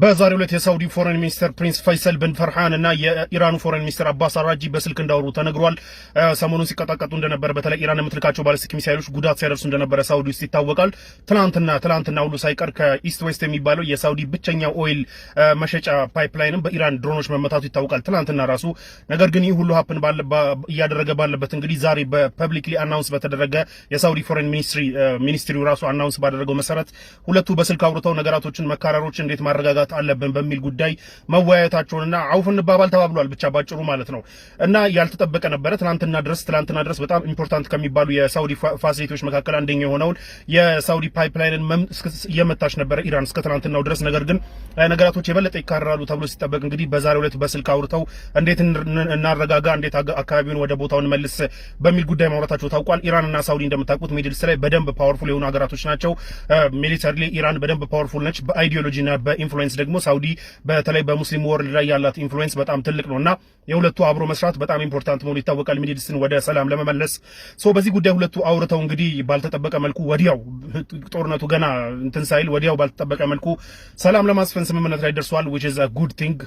በዛሬው ዕለት የሳውዲ foreign minister Prince ፈይሰል ብን ፈርሃን እና የኢራኑ foreign minister አባስ አራግቺ በስልክ እንዳወሩ ተነግሯል። ሰሞኑን ሲቀጣቀጡ እንደነበረ፣ በተለይ ኢራን የምትልካቸው ባሊስቲክ ሚሳይሎች ጉዳት ሲያደርሱ እንደነበረ ሳውዲ ውስጥ ይታወቃል። ትናንትና ሁሉ ሳይቀር ከ East West የሚባለው የሳውዲ ብቸኛው oil መሸጫ pipeline ም በኢራን ድሮኖች መመታቱ ይታወቃል። ትናንትና ራሱ። ነገር ግን ይህ ሁሉ happen እያደረገ ባለበት እንግዲህ ዛሬ በ publicly announce በተደረገ፣ የሳውዲ foreign ministry ው ራሱ announce ባደረገው መሰረት ሁለቱ በስልክ አውርተው ነገራቶችን፣ መካረሮችን እንዴት ማረጋጋት አለብን በሚል ጉዳይ መወያየታቸውንና አውፍ እንባባል ተባብሏል። ብቻ ባጭሩ ማለት ነው። እና ያልተጠበቀ ነበረ። ትናንትና ድረስ በጣም important ከሚባሉ የሳውዲ facility ዎች መካከል አንደኛው የሆነውን የሳውዲ pipeline ን እየመታች ነበረ ኢራን እስከ ትናንትናው ድረስ። ነገር ግን ነገራቶች የበለጠ ይካረራሉ ተብሎ ሲጠበቅ እንግዲህ በዛሬው ዕለት በስልክ አውርተው እንዴት እናረጋጋ፣ እንዴት አካባቢውን ወደ ቦታው እንመልስ በሚል ጉዳይ ማውራታቸው ታውቋል። ኢራንና ሳውዲ እንደምታውቁት Middle East ላይ በደንብ powerful የሆኑ ሀገራቶች ናቸው። Militarily ኢራን በደንብ powerful ነች። በ ideology ና በ influence ደግሞ ሳውዲ በተለይ በ Muslim world ላይ ያላት influence በጣም ትልቅ ነው እና የሁለቱ አብሮ መስራት በጣም important መሆኑ ይታወቃል፣ Middle East ን ወደ ሰላም ለመመለስ። So በዚህ ጉዳይ ሁለቱ አውርተው እንግዲህ ባልተጠበቀ መልኩ ወዲያው፣ ጦርነቱ ገና እንትን ሳይል፣ ወዲያው ባልተጠበቀ መልኩ ሰላም ለማስፈን ስምምነት ላይ ደርሰዋል፣ which is a good thing።